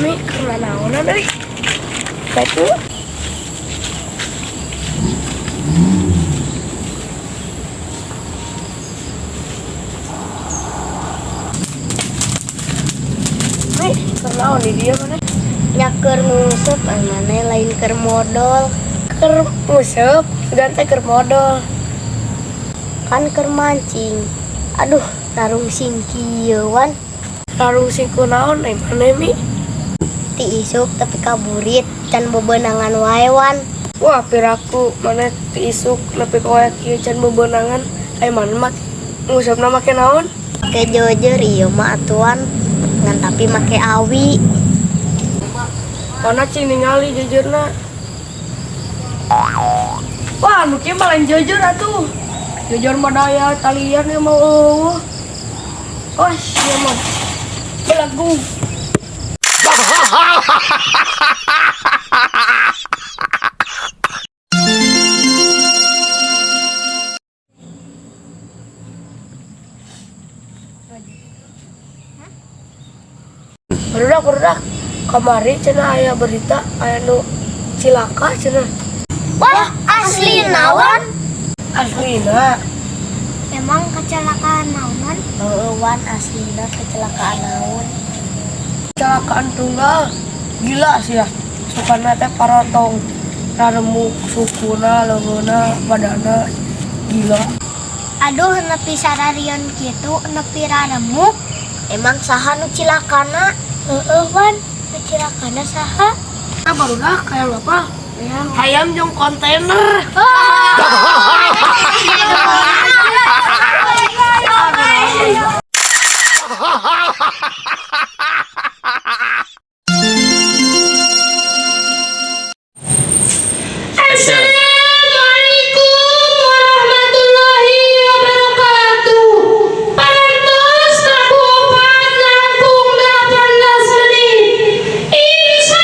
Mi, karena naonan euy. Batu. Mi, keur naon di dieu maneh? Nya keur nguseup, maneh lain keur modol? Keur nguseup, sugan teh keur modol. Kan keur mancing. Aduh, rarungsing kieu, Wan. Rarungsing ku naon ai maneh, Mi? Ti isuk tepi ka burit can bebenangan wae, Wan. Wah, piraku maneh ti isuk nepi ka wayah kieu can bebenangan, ai maneh mah nguseupna make naon? Make jojer ieu mah atuan, ngan tapi make awi. Mana cing ningali jejerna? Wah, nu kieu mah lain jejer atuh. Jejer mah daya talian ieu mah eueuh. Wah, ieu mah belagu. Barudak, barudak. Kamari cenah aya berita aya nu cilaka cenah. Wah, asli naon? Aslina. Emang kecelakaan naon? Heeh, Wan, aslina kecelakaan naon? Kecelakaan tunggal. Gila sih ya. Sukana teh parotong raremuk sukuna, leungeunna, badana gila. Aduh, nepi sararian kitu, nepi raremuk. Emang saha nu cilakana? Heeh, Wan, nu cilakana saha? Nah, barudak kayak apa? Hayam jeung kontainer. Assalamualaikum warahmatullahi wabarakatuh. Parantos 4 langkung 18 menit. Imsak,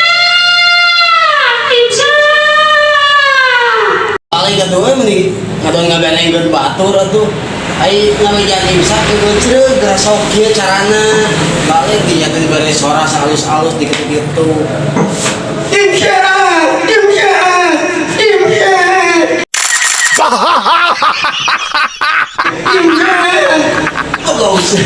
imsak. Paling atuh we meni ngadon ngabenengkeun batur atuh. Ai ngamejaan imsak geus cereug geura sok kieu carana. Balik dinya teh dibere sora alus-alus dikitu-kitu. Imsak, imsak, imsak. Imsak. Oh, gak usah.